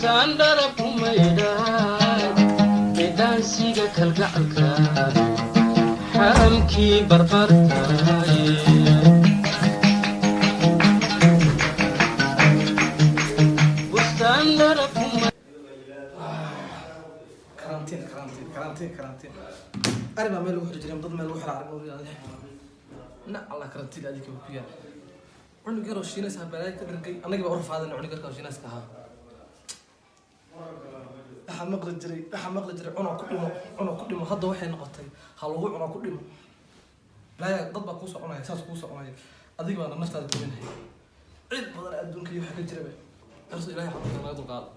Bustaan dharab kumaydhaay, bidhaansiga kalgacalka, xaramkii barbartaay. Bustaan dharab kuma Karantiin, karantiin, karantiin, karantiin. Ari baa meel lagu xiri jiray, dad meel lagu xira arag na Allah. Karantiin adika ku yaal. Cunug yaroo Shiinays ah balaayo ka dhargay, annagii baa u rafaadana. Cunug yarka oo Shiinayska ahaa waxaa maqli jiray cuno ku dhimo, cuno ku dhimo. Hadda waxay noqotay ha lagu cuno ku dhimo. Balaayo, dad baa kuusoo cunaya, saas kuusoo cunaya, adiga baana naftaada gubinaya. Cid badan adduunka iyo waxa ka jiraba darso. Ilahay xanuunka naga dulqaado.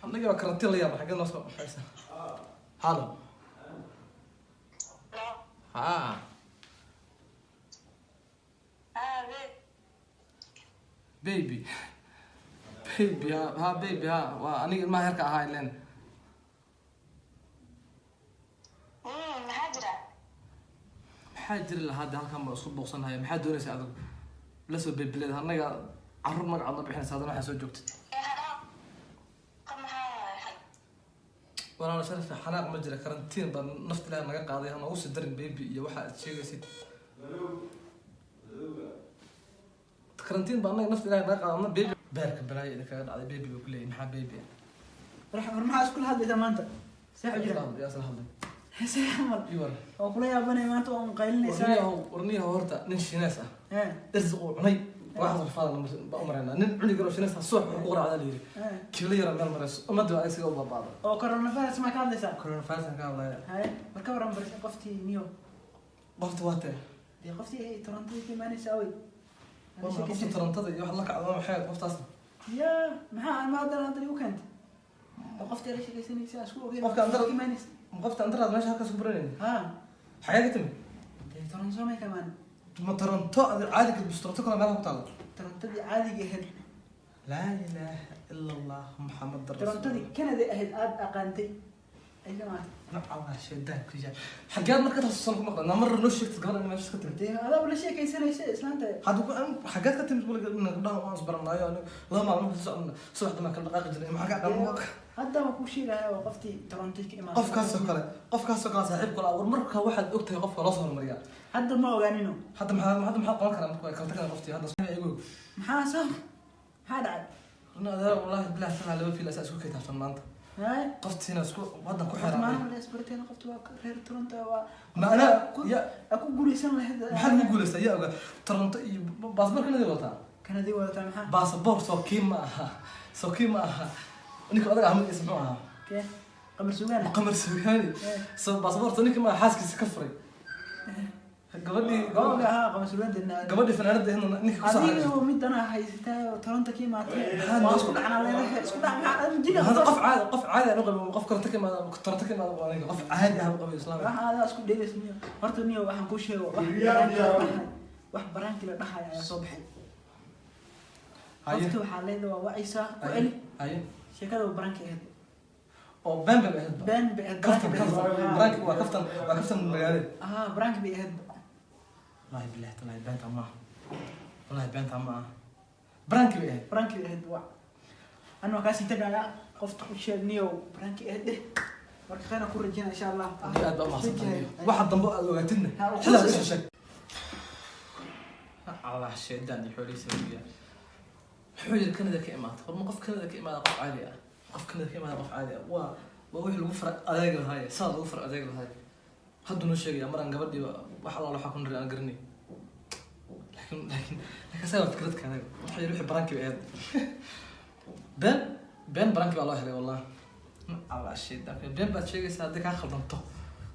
Annaga waa karantiin la yaaba. Xaggee noo soo baxaysa? Halo, ha. Baby, baby, ha ha, baby, ha, waa aniga ilmaha yarka ahaa ileen. Maxaa jira? Maxaa jiri lahaa de? Halkan baa isku buuqsanahaya. Maxaa doonaysa adigu la soo bebileed? Annaga carruur magacaad noo bixinaysa, haddana waxaa soo joogtid. Maxaa? Walaalo sharafta, xanaaq ma jira. Karantiin baa nafta Ilaah naga qaaday. Ha noogu sii darin baby iyo waxa aad sheegaysid. Karantiin baa annaga nafta Ilaah naga qaaday, adna baby. Beerka balaayo idinkaga dhacday. Baby buu ku leeyahay. Maxaa baby ah? War, maxaa iskula hadlaysaa maanta? See jira? Yaa isla hadlay? See camal? Ii war. Oo kula yaabanay maanta oo un qaylinaysaa. Warniyahow, horta nin Shiinees ah irsiq uu cunay waxaas rafaada baa u maraynaa. Nin cuni karo Shiinees ah subax wuxuu ku quraacdaa la yiri kibla yara meel marayso, ummadda waa isaga u babaada. Oo coronavirus maa ka hadlaysaa? Coronavirus ka hadlaya. Haye, war, ka waran bar qoftii niyo? Qofta waa tee? Dee qoftii ay Torontada ka imaanaysa awey. Waa maxay qofta Torontada iyo wax la kacdo? Maxay qoftaas? Ya, maxaa ama haddana igu keentay oo qoftii la sheekaysanaysa isku ogeyn Qofka ka imaanaysa? Qofta antaraad meesha halkaas ku baranayni? Ha. Xagee ka timid? Dee Toronto may ka imaan. Ma Toronto adi caadi ka bus? Toronto kale meelaha ku taala? Torontadii caadiga ahayd. Laa ilaaha ila Allah, Maxamed. Torontadii Canada ahayd aada aqaantay ay ka imaatay. Nacawaa shaydaan ku yaal. Xageed marka taas ku maqlan mar noo sheegtid gabadha in meesha ka timid? Dee adaa la sheekaysanaysa islaanta. Hadda ku xageed ka timid? Weliga gabdhaha waan isbaranaayo aniga 2 maalmo ka soconna, subaxda maan kala dhaqaaqi jirnay. Maxaa ka aqaan? Hadda waan kuu sheegaya, waa qoftii Toronto ka imaatay. Qofkaasoo kale saaxiib kula. War, marka waxaad ogtahay qofka loo soo hormariyaa. Hadda ma ogaanino. Hadda maxaa qaban karaa marka way kala tagaan qoftii hadda igu? Maxaa soo, maxaa dhacay? Run adeer, wallahi bilahi sana laba fiil asaa isku kaytaabsan maanta. Haye. Qoftiina isku waddan ku Horta xeeran. Maalin la isbarteen, qofti waa reer Toronto, waa Ma anaa ya aa ku guuleysan lahayd. Maxaa lagu guuleystaa? Yaa ogaa Toronto iyo baasaboor Kanadi wataa? Kanadi wadataa maxaa? Baasaboor soo kii ma aha ninka odaga ah magaciisa muxuu ahaa? Kee? Qamar Sugaana. Qamar Sugaani. Soo baasaboorta ninka ma aha xaaskiisa ka furay gabadhii? Oga ahaa Qamar Sugaan dena. Gabadhii fanaanada ahaydna ninka ku soo Adiga midana haysataa oo Toronto ka imaatay. Maxaa waa isku dhacnaa leedahay, isku dhac maxaa jina? Hada qof caadi aan u qabin, qof Toronto ka imaada, Toronto ka imaada, waa qof caadi ah u qabay islaam. Waxa adaa isku dheelaysa niyo. Horta niyo, waxaan kuu sheego, wax baraankii la dhahayo ayaa soo baxay. Haye. Qofta waxaa leedahay waa wacaysaa, ku celi. Haye. Sheekada waa baraanki ahayd. Oo been bay ahayd ba? Been bay ahayd. Kaftan. Baraanki bay Kaftan. ahayd. Baraanki waa kaftan, waa kaftan magaalada. Ah, baraanki bay ahayd. Wallahi billahi tallahi beenta ma aha, wallahi beenta ma aha, baraanki bay ahayd. Baraanki bay ahayd. Wac, anaa kaasii tagaya, qofta u sheeg niyow baraanki ahayd dheh. Marka khayr aan ku rajeyna insha Allah. Adiga aad baa umahadsantahay. Waxa dambe aad ogaatidna Ha, sidaas isoo sheeg. Allah shaydaan iyo xoolihiisa weya. Muxuu yiri? Canada ka imaatay. War, ma qof Canada ka imaada qof caadi ah? Qof Canada ka imaada qof caadi ah waa wixii lagu fara adeeg lahaaye, saa lagu fara adeeg lahaaye. Hadduu noo sheegaya maraan gabadhiiba wax allaala waxaa ku niri aan garanay. Laakiin asaga waa fikrad kale. Wuxuu yiri wixii baraanki bay ahayd, been been baraanki baa loo helay. Wallah, Allah shaydaan, been baad sheegaysaa haddii kaa khaldanto.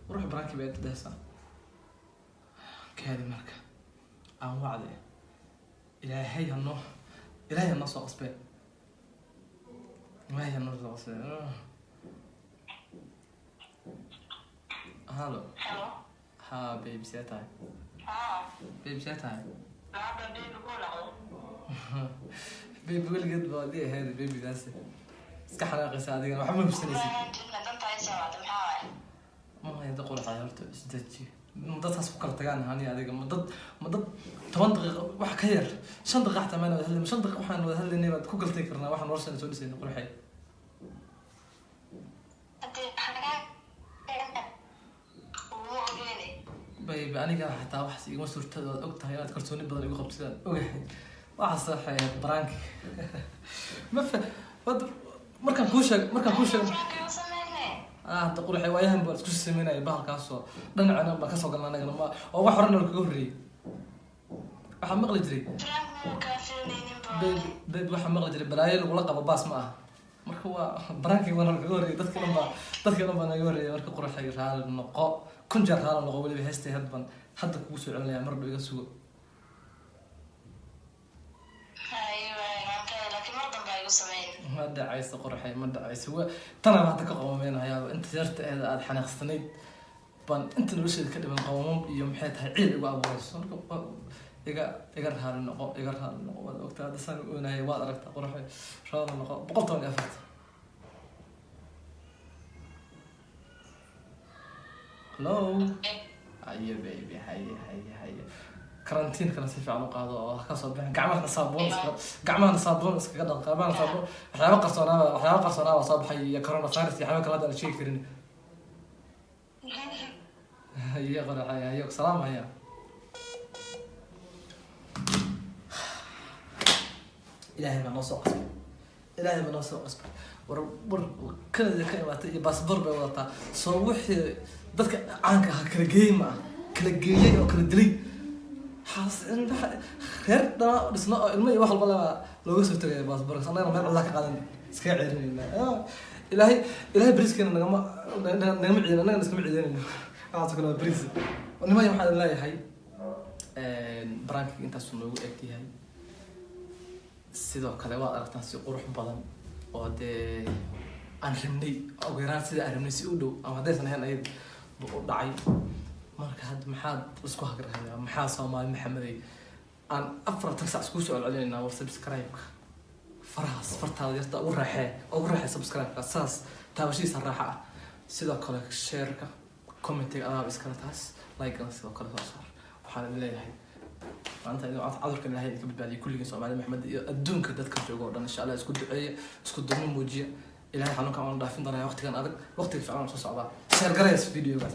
War, wixii baraanki bay ahayd dhehaysaa kaadi. Marka aan wacde, Ilaahay hanoo soo qasbee, Ilaahay hanoo soo qasbee. Halo. Hello. Ha, baby, see tahay? Ah, Baby, see tahay? Hadda baby ku noqdo. Baby weligeed baa adii ahayd babygaasi. Iska xanaaqaysa adigana, waxba ma hubsanaysid. Danta ay soo wacday maxaa waaye? Ma Maya, da qurxay, horta isdeji. Ma dadkaas ku kala tagaan hani adiga? Ma dad 10 daqiiqo, wax ka yar 5 daqiiqo xataa maan wada hadlay. 5 daqiiqo waxaan wada hadlaynay baad ku galtay karnaa waxaan nolosheena soo dhisayna, qurxay. Haddii maxaa ugu ogeene? Baby, aniga xataa wax igama suurtada. Waad og tahay inaad kalsooni badan igu qabtidaan, ogahay. Waxaas waxay ahayd prank. Ma fa wad markaan kuu sheeg Prank igu sameyne. Ah, hadda qurxay, waayahan baan isku sameynaya bahalkaasoo dhinacana baan kasoo galna anagana, ma oo wax horena kaga horreeyey. Waxaa maqli jiray Prank muu kaa filanaynin ba. Baby, baby, waxaa maqli jiray balaayo lagula qabo baas ma aha. Marka waa prank-ii, waana kaga horreeyey. Dadka dhan baa naga horreeyey. Marka qurxay, raali noqo, kun jeer raali noqo. Weliba heestay hadban hadda kugu soo celinaya, mar dhow iga sugo. Haye waay, waan ka helay, laakiin mar dambe ha igu sameyn. Ma dhacayso, qurxay, ma dhacayso. Wa tanaa hadda ka qoomameynayaaba. Inta yarta eeda aada xanaaqsanayd baan inta nolosheeda ka dhiman qoomam iyo maxay tahay ciil igu abuurayso. Marka iga raali noqo, iga raali noqo. Waad ogtaa hadda saan u oonayay, waad aragtaa. Qurxay, raali noqo. 114. Hello. Haye baby, haye, haye, haye. Karantiinkana si fiican u qaado oo ha kasoo bixin. Gacmahana saabuun iskaga dhaq, gacmahana saabuun. Waxyaabo qarsoonaaba soo baxay iyo coronavirus iyo waxyaabo kale hadda aan sheegi karin. Haye qoraxay, haye, salaam. Haya, Ilaahay baa noo soo qasbay, Ilaahay baa noo soo qasbay. War Canada ka imaatay iyo baasboor bay wadataa. Soo wixii dadka caanka ahaa kala geeyey ma ah, kala geeyey oo kala dilay. Reer dhanaa dhisna oo ilmo iyo wax walba laba looga soo tagaya baasboorka. Annagana meel cidlaa ka qaadan iskaga ceerinayna. Ilaahay beriiskeena nagama ciidin, annagana iskama ciidanayno. Waxaas kale waa beriis. Nimaya, waxaan idin leeyahay prank-iga intaasuu noogu eg yahay. Sidoo kale waad aragtaan si qurux badan oo dee aan rabnay, ugu yaraan sida aan rabnay si u dhow ama haddaysan ahayn ayad bu u dhacay. Marka hadda maxaad isku hagrahayaa? Maxaa Soomaali Maxamedey aan 40 sac isku soo celcelinaynaa? War subscribe-ka farahaas fartaada yarta ugu raaxee, ugu raaxee subscribe-ka, saas taabashadiisa raaxa ah. Sidoo kale share-ka, comment-iga adaaba iskale taas, like-gana sidoo kale soo saar. Waxaan idin leeyahay maanta idin cudurkan Ilaahay idinka badbaadiyay kulligiin, Soomaali Maxamed iyo adduunka dadka jooga oo dhan. Insha Allah isku duceeya, isku duubni muujiya. Ilaahay xanuunkan waan dhaafin doonaya waqtigan adag, waqtiga fiican waan soo socdaa. Share garayas videogaas.